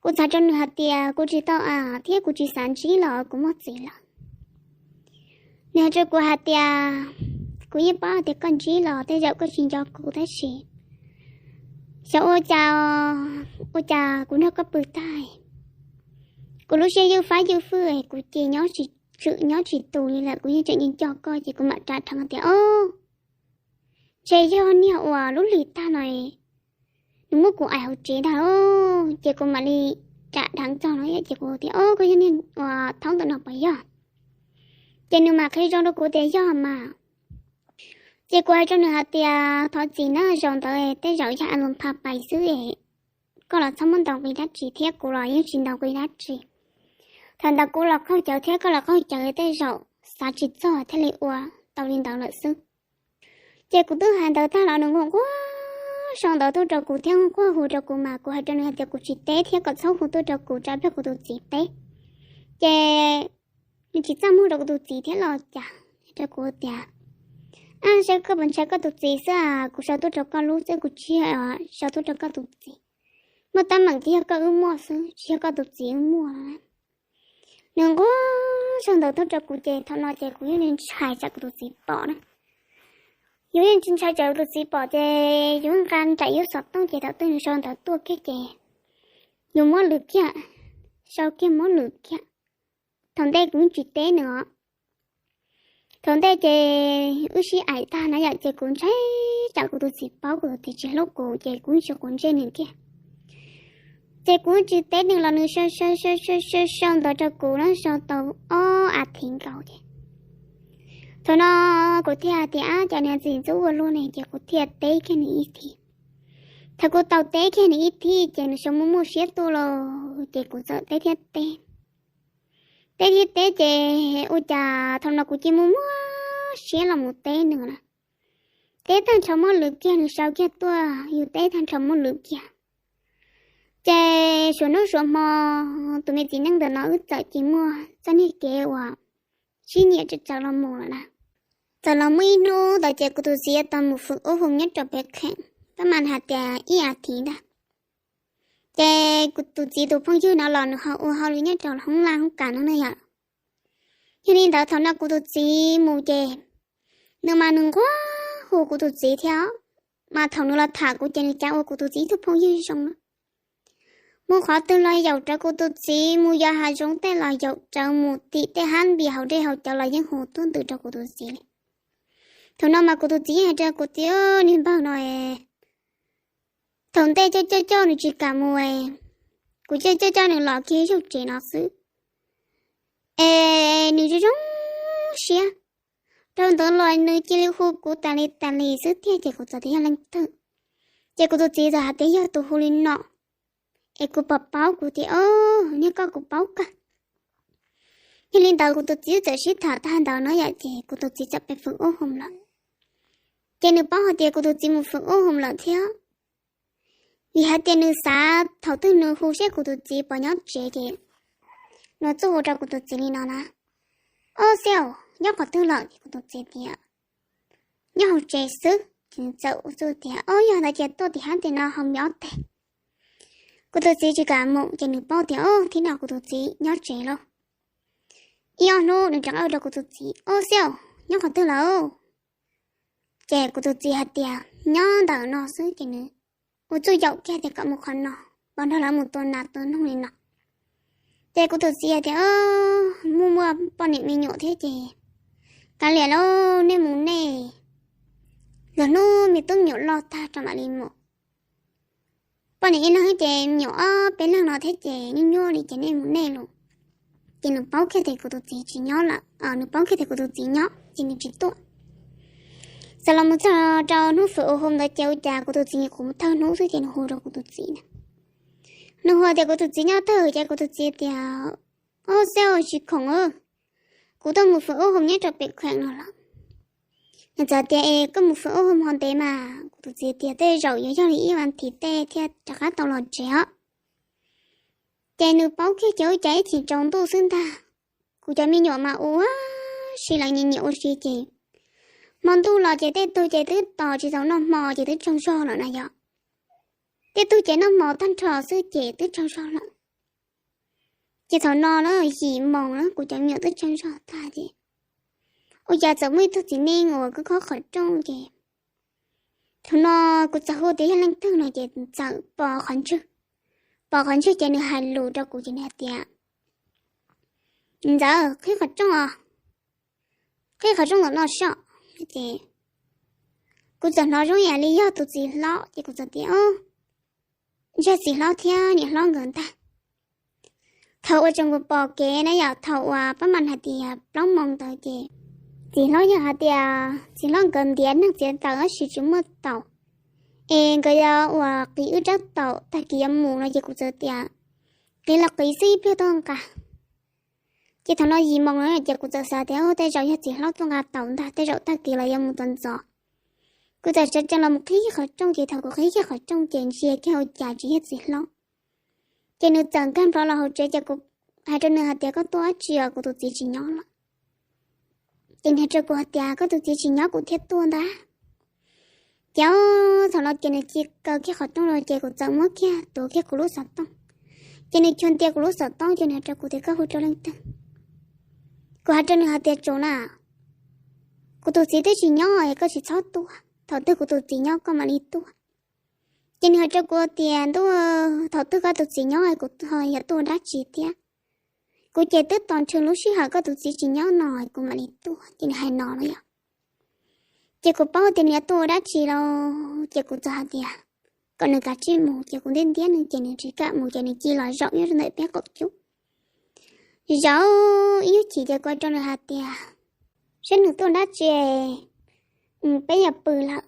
Kuv txawm hais rau nws hais tias kuv tsis tau a, thiab kuv tsis xav ntsib los kuv muaj txiv lawm. Nws hais rau kuv hais tias kuv yeej paub tias koj ntsib los tej zaum koj tsis nco kuv tab sis xyov ua cas, ua cas kuv nrog koj pw tag, kuv lub siab ywj fab ywj fwj, kuv ces nyob tsis tswm nyob tsis tus li lawm, kuv yeej tseem nco nco koj ces kuv mam ras dheev tias o, ntshe yog niag uas lub hlis tag no nws muab kuv aim hauv tsev ntag lauj. Ces kuv mam li ras dheev txog no ces kuv tias o, koj yog niag uas thaub ntawm no puas yog? Ces nws mam qhia zoo rau kuv tias yog mas. Ces kuv hais rau nws hais tias thov txim na, zaum ntawd tej zaum yog a lus pha pais xwb es koj los txhob muab ntaus nqi dab tsi thiab kuv los yeej tsis ntaus nqi dab tsi. Thaum ntawd kuv los qaug cawv thiab koj los qaug cawv, tej zaum xav tsis txog thiaj li ua tau li ntawd lawm xwb. Ces kuv twb hais ntawd tag los nws nquag nquag sau ntawv tuaj rau kuv thiab nquag hu rau kuv mas kuv hais rau nws hais tias kuv tsis teb thiab kom txhob hu tuaj rau kuv, tsam pliag kuv tus txiv teb ces nws tsis txaj muag rau kuv tus txiv thiab los cas. Rau kuv tias a, saib koj puas ntshai koj tus txiv xwb as, kuv sau tuaj rau koj lub xwb, kuv tsis sau tuaj rau koj tus txiv. Muaj teeb meem ces yog koj wb muaj xwb, tsis yog koj tus txiv wb muaj no. Nws nquag sau ntawv tuaj rau kuv ces thaum no ces kuv yeej ntshai tsam kuv tus txiv pom na. Yus yeej ntshai tsam kuv tus txiv pom ces yus nqa nraim yus xov tooj ces thaum twg nws sau ntawv tuaj kiag ces yus muab lwm kiag, sau kiag muab lwm kiag. Thaum ntej kuv yeej tsis teb nws os. Thaum ntej ces wb sib aim tag na yom, ces kuv ntshai tsam kuv tus txiv paub kuv tus txiv tsis hlub kuv ces kuv yeej tsis quav ntsej nws kiag. Ces kuv tsis teb nws los nws sau sau sau sau sau ntawv rau kuv na, sau tau ob as thiv nkaus ces thaum no kuv thiaj hais tias ab, cas niag txiv ntxub ua luaj ne, ces kuv thiaj teb kiag nws ib thiv. Thaum kuv tau teb kiag nws ib thiv ces nws sau muaj muaj siab tuaj los ces kuv txawm teb thiab teb. Teb thiab teb ces ua cas thaum no kuv cia muaj muaj siab los mus teb nws na. Teb tag nrho muab lwm kiag nws sau kiag tuaj, yus teb tag nrho muab lwm kiag. Ces suav hnub suav hmo tus me txiv neej ntawm no wb txawm cia muaj txoj niag kev uas sib nyiam txawm los mus lawm na. Txawm los muaj ib hnub ntawd ces kuv tus txiv tau mus fwm ub hoo nyob rau pem kheem, pab mas hais tias ib as thiv ntag. Ces kuv tus txiv tus phooj ywg no los nws ho ua hauj lwm nyob rau hoob laj hoob kas no ne yom. Yog li ntawd thaum no kuv tus txiv mus ces nws mas nws nquag hu kuv tus txiv thiab, mas thaum nws los tham kuv ces nws cav ua kuv tus txiv ib tug phooj ywg zoo na. Mus qhov twg los yaum rawv kuv tus txiv, mus yos hav zoov tej los yaum rawv, mus tim tej hab npias hauv dej hauv cawv los yeej hu tuaj ntws rau kuv tus txiv li. Thaum no mas kuv tus txiv hais rau kuv tias niag npawg no es thaum ntej coj coj coj nws tsis kam mus, kuv coj coj coj nws los kiag ib zaug tsev no xwb es nws zoo zoo siab. Dhau ntawd los nws cia li hu kuv tas li tas li xwb tiag ces kuv txawm tias yog leej twg. Ces kuv tus txiv txawm hais tias yog tus hu li no es kuv pom paub, kuv tias o, niag koj kuv paub kawg. Yog li ntawd kuv tus txiv txawm sib tham tag ntawd no yom ces kuv tus txiv txawm pem fwm ub hoo lawm. Ces nws paub hais tias kuv tus txiv mus fwm ub hoo lawm thiab, vim hais tias nws xav thaum twg nws hu seb kuv tus txiv puas nyob tsev ces nws txuj hu rau kuv tus txiv li no na, ob xiaus, nyob qhov twg lawm? Ces kuv tus txiv tias nyob hauv tsev xwb. Ces nws txawm ua txuj tias o, yog ntawd ces tuaj tim hab tim no haus me ob teg. Kuv tus txiv tsis kam mus ces nws paub tias o, thib no kuv tus txiv nyob tsev lauj. Ib ob hnub nws rov qab hu rau kuv tus txiv, ob xiaus, nyob qhov twg lawm? Ces kuv tus txiv hais tias nyob ntawm no xwb ces nws ua txuj yaum kiag tias kom mus qhov no, pos nrog lawv mus tua nas tua noog li no. Ces kuv tus txiv hais tias muaj muaj poj niam me nyuam thiab ces kav liam lauj, nej mus nej, lwm hnub me tub me nyuam loj tag rau mam li mus. poj niam ib leeg ces me nyuam ob peb leeg no thiab ces nyuaj nyuaj li ces nej mus nej los. Ces nws paub kiag tias kuv tus txiv tsis nyob lawm, nws paub kiag tias kuv tus txiv nyob ces nws tsis tuaj. Txawm los mus txog rau hnub fwm ua hau ntawd ces ua cas kuv tus txiv qhuav mus thawj hnub xwb ces nws hu rau kuv tus txiv na. Nws hu tias kuv tus txiv nyob twg ces kuv tus txiv tias, Ob, xeb, tsis khoom, kuv tuaj mus fwm ua hau nyob rau pem kheem no lawm. Nws txawm tias, Es koj mus fwm ua hau ho ntev mas? Kuv tus txiv tias, Tej zaum yuav yog li ib vas thiv tej thiaj rov qab tau los tsev os. Ces nws paub kiag ces ua cas ib chim tsaus ntuj xwb ntag, kuv cov me nyuam mas ua si lawv nyiam nyiam ua si ces hmo ntuj los ces tej tug ces twb tos tsis tau noj hmo ces twb tsaug zog lawm na yom. Tej tug ces noj hmo tag nrho xwb ces twb tsaug zog lawm. Ces thaum no na yim moos na kuv cov me nyuam twb tsaug zog tag ces ua cas txawm muaj ib tug txiv neej uas khob khob qhov rooj ces thaum no kuv txawm hu tias yog leej twg no ces txawm pom qhov ntswg, pom qhov ntswg ces nws hais lus rau kuv ces nws hais tias, Ntxawm, qhib qhov rooj os, qhib qhov rooj ntawm no soj. Ces kuv txawm hnov zoo yam li yog tus txiv hlob ces kuv txawm tias, Ob, yog txiv hlob thiab niam hlob nkawd ntag. Thaum uas tseem pom kev na yom, thaum uas pab mam hais tias plaub moos ntawd ces txiv hlob yog hais tias txiv hlob nkawd ntiav neeg txiav taws tab sis tsis muaj taum, es nkawd yuav ua qiv wb rab taum tag kis yuav mus no ces kuv txawm tias, Qiv los qiv xwb, ib pliag tuaj nqa. Ces thaum no yim moos no ces kuv txawm xav tias, Tej zaum yog txiv hlob tuaj nqa taum ntag, tej zaum tag kis los yuav mus txog ntxov. Kuv txawm sawv tsees los mus qhib kiag qhov rooj ces thaum kuv qhib kiag qhov rooj ces ntsia kiag ua cas tsis yog txiv hlob. Ces nws txawm nkag nplho los hauv tsev ces kuv hais rau nws hais tias, Koj tuaj dab tsi os, kuv tus txiv tsis nyob lawm? Ces nws hais rau kuv hais tias, Koj tus txiv tsis nyob kuv thiaj tuaj ntag. Ces thaum no ces nws cia kaw kiag qhov rooj los ces kuv txawm muab kiag tuav kiag kuv lub xov tooj. Ces nws cuag ntia kuv lub xov tooj ces nws hais rau kuv tias, Koj hu rau leej twg? Kuv hais rau nws hais tias, Tsuas na, kuv tus txiv twb tsis nyob es koj tsis txhob tuaj, thaum twg kuv tus txiv nyob koj mam li tuaj. Ces nws hais rau kuv tias, Ntuj, thaum twg koj tus txiv nyob kuv ho yuav tuaj ua dab tsi thiab? Kuv ces twb tos nrhw lub sij hawm koj tus txiv tsis nyob no kuv mam li tuaj. Ces nws hais no no yom. Ces kuv paub tias nws yuav tuaj ua dab tsi los ces kuv txawm hais tias kom nws kav tsij mus, ces kuv ntiab ntiab nws ces nws tsis kam mus ces nws cia li los zaum nyob rau ntawm peb qaum cub. Zaum ib nyuag chim ces kuv hais rau nws hais tias, Saib nws tuaj dab tsi, peb yuav pw lawm.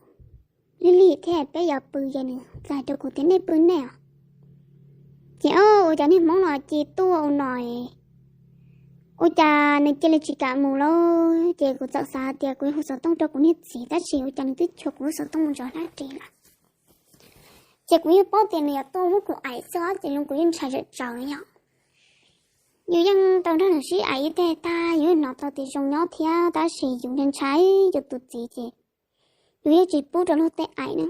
Lig lig thiab peb yuav pw. Ces nws txawm hais rau kuv tias, Nej pw nej os. Ces ua cas niag hmoob no cia li tuaj ua no, ua cas nws cia li tsis kam mus lawm. Ces kuv txawm xav tias kuv yuav hu xov tooj rau kuv niag txiv tab sis ua cas nws twb cuag kuv lub xov tooj mus ntsoov dab tsi lawm. Ces kuv yeej paub tias nws yuav tuaj muab kuv aim xwb ces zoo kuv yeej ntshai tsawv tsawv yom. Yus yeej tau nrog nws sib aim ib teg tag yus yeej hnov tau tias zoo nyob thiab tab sis yus ntshai yus tus txiv ces yus yeej tsis pub rau luag tej aim na.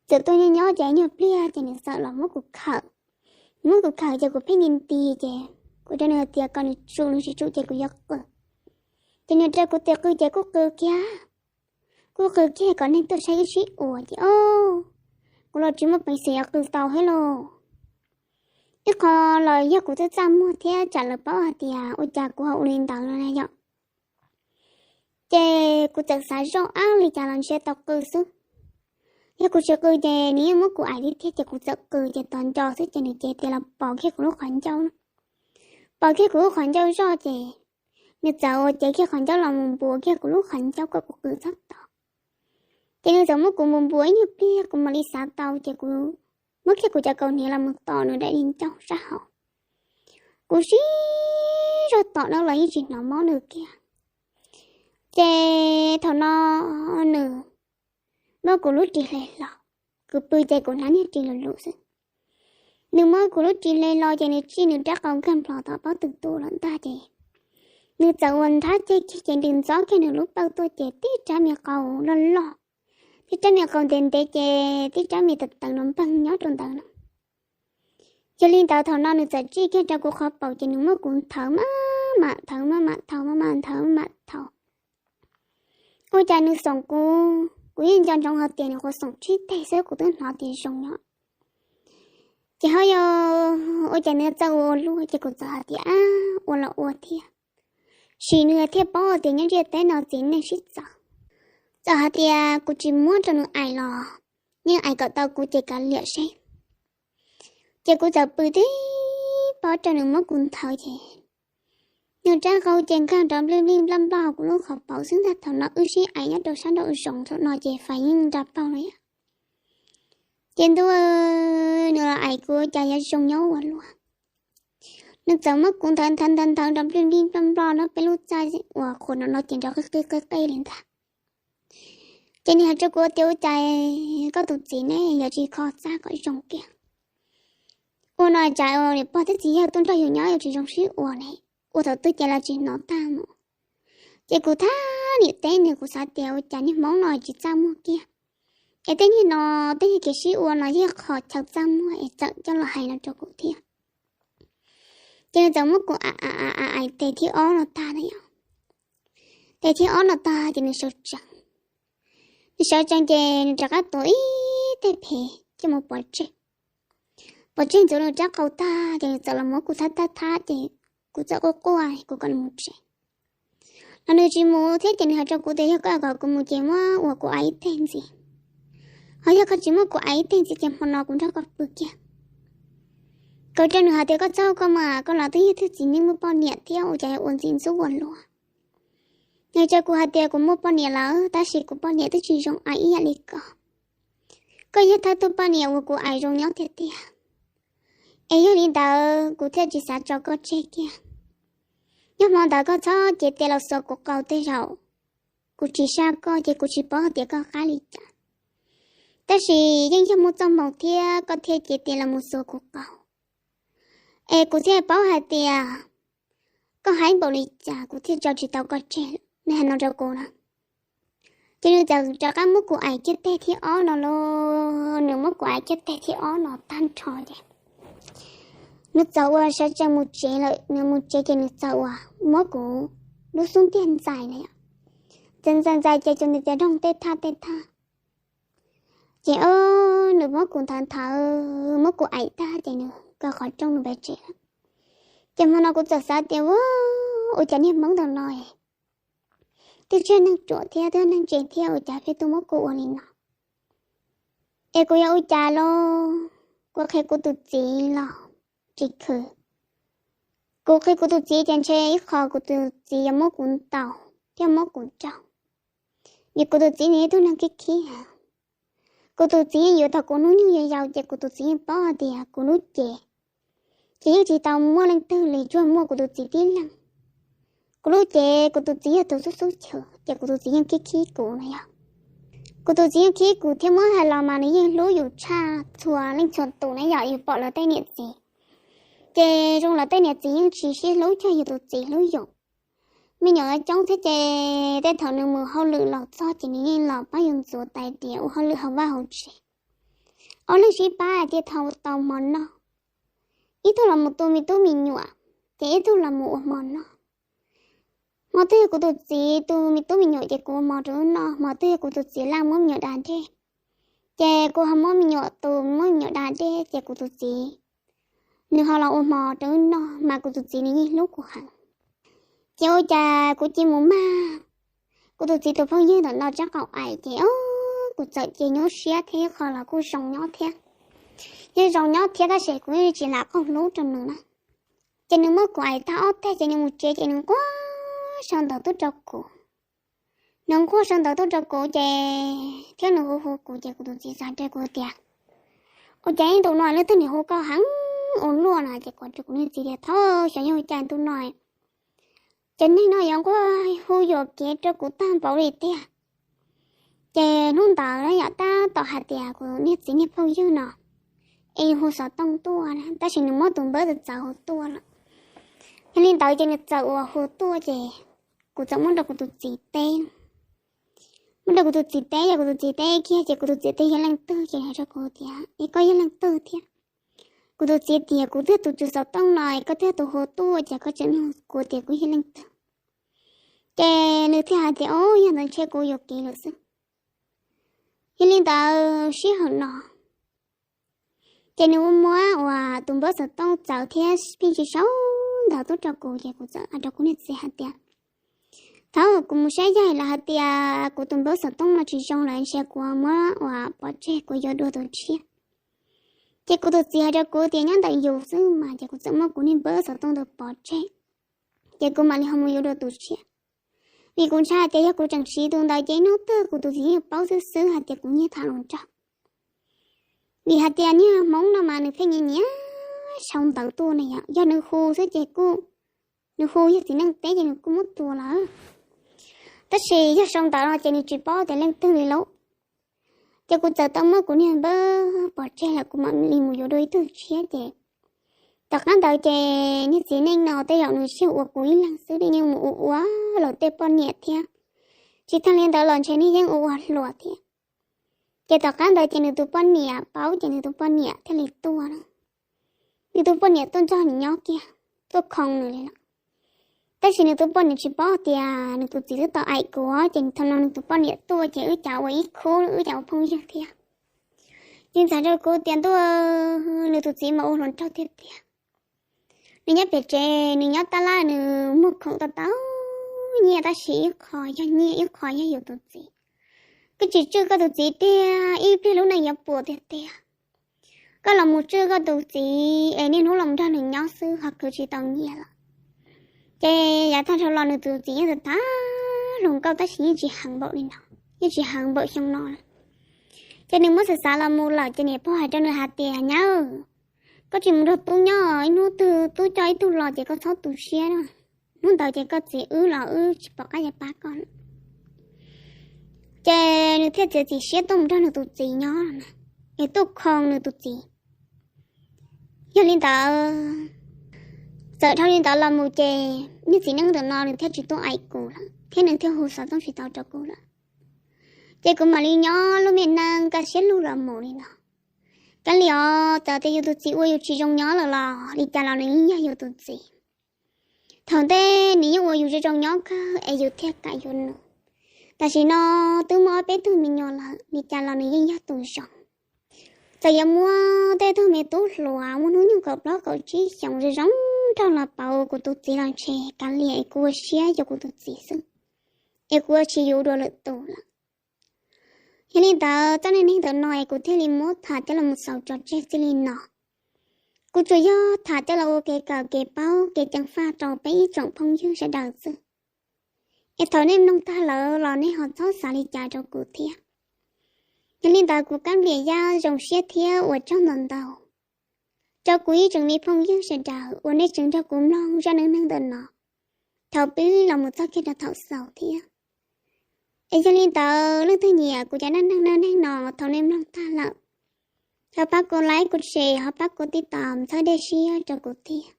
Txawm tuaj nyob nyob ces nyuag pliag ces nws txawm los muab kuv khawm. Muab kuv khawm ces kuv pheej nti nti ces kuv rau nws hais tias kom nws tsum, nws tsis tsum ces kuv yuav qw. Ces nws rau kuv tias qw ces kuj qw kiag. Kuj qw kiag kom neeg tuaj saib wb sib ua ces o, kuv los tsis muaj peev xwm yuav qw tau thiab lauj. Ib qho los yog kuv txaj txaj muag thiab tsam lawv paub hais tias ua cas kuv ho ua li ntawd no na yom. Ces kuv txawm xav zoj ab li cas los ntshe tau qw xwb. Yog kuv tsis qw ces nws yeej muab kuv aim li thiab ces kuv txawm qw ces tos nco xwb ces nws cev tes los pom kiag kuv lub qhov ncauj na. Pom kiag kuv lub qhov ncauj zoj ces nws txawm ua cev kiag qhov ncauj los mus npuas kiag kuv lub qhov ncauj kom kuv qw txhob tos. Ces nws txawm muab kuv npuas npuas ib nyuag pliag kuv mam li xav tau ces kuv muab kiag kuv cov kaus hniav los mus tom nws daim di ncauj sab hauv. Kuv sib zog tom no los yeej tsis hnov mob nws kiag. Ces thaum no nws muab kuv lub ris hle hlo, kuv pw ces kuv hnab niag ris lus lus xwb. Nws muab kuv lub ris hle hlo ces nws tsij nws rab qau nkag nplos tom pob tw tuaj lawm ntag ces nws txawm ua nrhab ceg kiag ces nws ntxob kiag nws lub pawj tuaj ces tib rab me qau loj loj, tib rab me qau ntev ntev ces tib rab me tawv tawv no npleeg nyob rau ntawd no. Yog li ntawd thaum no nws txawm tsij kiag rau kuv qhov paum ces nws muab kuv nthawv maj mam nthawv maj mam nthawv maj mam nthawv maj mam nthawv. Ua cas nws xoom kuv, kuv yeej nco ntsoov hais tias nws qhuav xoom tsib teg xwb kuv twb hnov tias zoo nyob. Ces ho yog ua cas nws txawj ua ua luaj ces kuv txawm hais tias ab, ua los ua thiab. Sim nws thiaj paub tias nyob ntiaj teb no txiv neej sib txawv. Txawm hais tias kuv tsis muab rau nws aim los yeej aim kom tau kuv ces kav liam seb. Ces kuv txawm pw tib pob rau nws muab kuv nthawv ces nws rab qau ces nkag nrov nplij nplij nploj nploj kuv lub qhov paum xwb ntag. Thaum no wb sib aim nyob rau sab nraum zoov thaum no ces fais yeej nra paug no yom. Ces ntuj, nws los aim kuv cas yuav zoo nyob ua luaj. Nws txawm muab kuv nthawv nthawv nthawv nthawv nrov nplij nplij nploj nploj nyob peb lub txaj uas qhuas no no ces nrov qij qij qij qij li ntag. Ces nws hais rau kuv tias ua cas koj tus txiv ne yuav tsis kho txaj kom zoo kiag. Ua no cas niam pog thiab txiv yawg tuaj nrog yus nyob yuav tsis zoo sib ua ne, ua thaum twg ces los tsis hnov tag mus. Ces kuv thab niam teb nws kuv xav tias ua cas niag hmoob no tsis txaj muag kiag. Es tej niag no tej niag kev sib ua no yog qhov chaw txaj muag es txawm coj los hais no rau kuv thiab. Ces nws txawm muab kuv aim tes thib ob no tag na yom. Tes thib ob no tag ces nws sawv tsees. Nws sawv tsees ces nws rov qab tuav ib teg phev coj mus pov tseg. Pov tseg ntxuav nws rab qau tag ces nws txawm los muab kuv thab thab thab ces kuv txawm quaj quaj kuv kom nws mus tsev. Los nws tsis mus thiab ces nws hais rau kuv tias yog koj kom kuv mus ces muab ua kuv aim ib teg ntxiv. Ho yog koj tsis muab kuv aim ib teg ntxiv ces hmo no kuv nrog koj pw kiag. Kuv rau nws hais tias koj txhob koj mas koj los twb yog tug txiv neej muaj poj niam thiab ua cas yuav ua ntxim ntxub ua luaj. Nws hais rau kuv hais tias kuv muaj poj niam lawm tab sis kuv poj niam twb tsis zoo aim ib yam li koj. Koj yog thawj tug poj niam uas kuv aim zoo nyob tiag tiag. Es yog li ntawd kuv thiaj tsis xav tso koj tseg kiag. Nyob hmo ntawd koj txhob cev tes los xuas kuv qau tej zaum kuv tsis saj koj ces kuv tsis paub hais tias koj qab li cas. Tab sis yeej yog muaj txoj hmoo thiab koj thiaj cev tes los mus xuas kuv qau, es kuv thiaj paub hais tias koj haib npaum li cas kuv thiaj tso tsis tau koj tseg. Nws hais no rau kuv na. Ces nws txawm rov qab muab kuv aim kiag teg thib ob no los, nws muab kuv aim kiag teg thib ob no tag nrho ces nws txawm ua sawv tsees mus tsev lawm. Nws mus tsev ces nws txawm ua muab kuv lub xub ntiag ntxais na yom, txawm ntxais ntxais ces txawm nws tias doog tej thaj tej thaj. Ces o, nws muab kuv nthawv nthawv muab kuv aim tag ces nws kaw qhov rooj nws pais tsev lawm. Ces hmo no kuv txawm xav tias ua, ua cas niag hmoob ntawm no twb tsis yog neeg ruam thiab twb yog neeg tsev thiab ua cas pheej tuaj muab kuv ua li no. Es kuv yuav ua cas los? Kuv qhia kuv tus txiv los tsis khwv. Kuv qhia kuv tus txiv ces ntshe ib qho kuv tus txiv yuav muab kuv ntaus thiab muab kuv raug. Vim kuv tus txiv nws yog ib tug neeg khib khib heev. Kuv tus txiv yeej yuav thaum kuv hnub nyoog yau yau ces kuv tus txiv yeej paub hais tias kuv lub cev ces yeej tsis tau muaj leej twg li, tsuas muaj kuv tus txiv tib leeg. Kuv lub cev kuv tus txiv yog tus xub xub chwv ces kuv tus txiv yeej khib khib kuv na yom. Kuv tus txiv yeej khib kuv thiab muab hais los mas nws yeej hlub yus tshaj txhua leej txhua tus na yom. Yus pom lawv tej niam txiv ces zoo lawv tej niam txiv yeej tsis sib hlub cog yus tus txiv hlub yus. Me nyuam coob thiab ces tej thaum nws mus hauj lwm los txog ces nws yeej los pab yus ntxuav tais diav ua hauj lwm hauv vaj hauv tsev. Ob leeg sib pab thiaj tau hmo noj. Ib tug los mus tu me tub me nyuam ces ib tug los mus ua hmo noj. Hmo twg yog kuv tus txiv tu me tub me nyuam ces kuv ua hmo rau wb noj. Hmo twg yog kuv tus txiv laj muab me nyuam da dej ces kuv ho muab me nyuam tu, muab me nyuam da dej ces kuv tus txiv nws ho los ua hmo rau wb noj, mas kuv tus txiv nws yeej hlub kuv heev. Ces ua cas kuv cia mus mag kuv tus txiv tus phooj ywg ntawm no rab qau aim ces o, kuv txawm cia nyuaj siab thiab ib qho los kuj zoo nyob thiab. Yeej zoo nyob thiab tab sis kuv yeej tsis lam qaug hlub rau nws na. Ces nws muab kuv aim tag ob teg ces nws mus tsev ces nws nquag sau ntawv tuaj rau kuv. Nws nquag sau ntawv tuaj rau kuv ces thiab nws hu hu kuv ces kuv tus txiv txawm hais rau kuv tias ua cas ib ntu no leej twg niam hu koj heev ua luaj no? Ces kuv hais rau kuv niag txiv tias thaum xyov yog ua cas ntu no ces neeg no yuav nquag hu yuam kev rau kuv tag npaum li tiag. Ces hnub ntawd na yom tab tom hais tias kuv niag txiv niag phooj ywg no es hu xov tooj tuaj na, tab sis nws muab tus npawb txawv txawv hu tuaj lawm. Yog li ntawd ces nws txawm uas hu tuaj ces kuv txawm muab rau kuv tus txiv teb. Muab rau kuv tus txiv teb ces kuv tus txiv teb kiag ces kuv tus txiv teb yog leej twg ces hais rau kuv tias es koj yog leej twg thiab? Kuv tus txiv tias kuv twb yog tus tswv xov tooj no es koj twb yog tus hu tuaj ces koj tseem nug kuv tias kuv yog leej twg. Ces nws thiaj hais tias o, yog ntawd ntshe kuv yuam kev lawm xwb. Yog li ntawd sij hawm no ces nws muab uas tus npawb xov tooj txawv thiab pheej tsis sau ntawv tuaj rau kuv ces kuv txawm hais rau kuv niag txiv hais tias thaum kuv mus saib yaig lawv hais tias kuv tus npawb xov tooj no tsis zoo lawm ntshe kuv muab uas pov tseg kuv yuav dua tus tshiab. Ces kuv tus txiv hais rau kuv tias nyob ntawm yus xwb mas, ces kuv txawm muab kuv niag npawb xov tooj ntawd pov tseg, ces kuv mam li ho mus yuav dua tus tshiab. Vim kuv ntshai tias yog kuv tseem siv tus ntawd ces ib hnub twg kuv tus txiv yeej paub xwb xwb hais tias kuv nyiag tham hluas nraug. Vim hais tias niag Hmoob no mas nws pheej nyiam nyiam sau ntawv tuaj ne yom, yog nws hu xwb ces kuj, nws hu yog txiv neej teb ces nws kuj muab tua lawm. Tab sis yog sau ntawv no ces nws tsis paub tias leej twg li lauj. Ces kuv txawm tau muab kuv niag npawb pov tseg lawm, kuv mam li mus yuav dua ib tug tshiab ces tom qab ntawd ces niag txiv neej no tej zaum nws tsis yog ua kuv ib leeg xwb, nws yeej mus ua ua lawv tej poj niam thiab. Tsis tag li ntawd los ntshe nws yeej ua ua hluas thiab. Ces tom qab ntawd ces nws tus poj niam paub ces nws tus poj niam thiaj li tuaj na. Nws tus poj niam tuaj nrog nws nyob kiag, tuaj khoo nws li lawm. Tab sis nws tus poj niam tsis paub tias nws tus txiv twb tau aim kuv, ces thaum no nws tus poj niam tuaj ces wb cas ua ib khub, wb cas ua phooj ywg thiab. Ces txawm hais rau kuv tias ntuj, nws tus txiv mas ua hluas nraug tiag tiag. Nws nyob pem tsev, nws nyob tab laj, nws muag khoom tau tau nyiaj tab sis ib qho yog nyiaj, ib qho yog yus tus txiv. Koj tsis tswj koj tus txiv tiag ib pliag lub neej yuav puas tiag tiag. Koj los mus tswj koj tus txiv es niaj hnub los nrog nws nyob xwb ho khwv tsis tau nyiaj lawm. Ces yav tag dhau los nws tus txiv yeej tham hluas nkauj tab sis yeej tsis heev npaum li no, yeej tsis heev npaum xyoo no lawm. Ces nws muab xav xav los mus lawm ces niam pog hais rau nws hais tias nyab, koj tsis mus nrog tub nyob, ib hnub twg tub coj ib tug los ces koj txhob tu siab na. Hnub ntawd ces koj txiv wb los wb tsis pom qab yuav pab koj lawm. Ces nws thiaj txiav txim siab tuaj mus nrog nws tus txiv nyob na, es tuaj khoo nws tus txiv. Yog li ntawd, txawm dhau li ntawd los mus ces niag txiv neej ntawm no nws thiaj tsis tuaj aim kuv lawm thiab nws thiaj hu xov tooj tsis tau rau kuv lawm. Ces kuv mam li nyob lub me neej kaj siab lug los mus li no. Kav liam os, txawm tias yus tus txiv ua yus tsis zoo nyob lawm los li cas los nws yeej yog yus tus txiv. Thaum ntej nws yeej ua yus zoo zoo nyob kawg es yus thiaj kam yuav nws. Tam sim no twb muaj ob peb tug me nyuam lawm, li cas los nws yeej yog tus zoo. Txawm yuav muab tej tug me tub hluas muaj hnub nyoog kaum plaub kaum tsib xyoos zoo zoo nraug los pauv kuv tus txiv los ntshe kav liam es kuv ua siab yuav kuv tus txiv xwb, es kuv ua tsis yuav dua lwm tus lawm. Yog li ntawd txoj neej neeg ntawm no es kuv thiaj li muab tham coj los mus xaus tso tseg txij li no. Kuv tsuas yog tham coj los ua kev kawm kev paub kev ceev faj rau peb ib tsoom phooj ywg sawv daws xwb. Es thaum nej mloog tag lawm los nej ho txhob xav li cas rau kuv thiab. Yog li ntawd kuv Kab Liam Yaj zoo siab thiab ua tsaug ntau ntau rau kuv ib tsoom me phooj ywg sawv daws uas nej tseem nrog kuv mloog zaj neej neeg ntawm no thaum pib los mus txog kiag rau thaum xaus thiab. Es yog li ntawd leej twg nyiam kuv cov neej neeg no, thaum nej mloog tag lawm, thov pab kuv like, kuv share, ho pab kuv tib tam txhawb dej siab rau kuv thiab,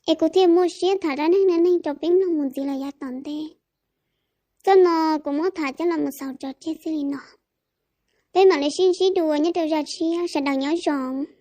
es kuv thiaj muaj siab tham zaj neej neeg rau peb mloog mus ntxiv los yav tom ntej. Txoj no kuv muab tham coj los mus xaus tso tseg txij li no. Peb mam li sib ntsib dua nyob rau zaj tshiab, sawv daws nyob zoo.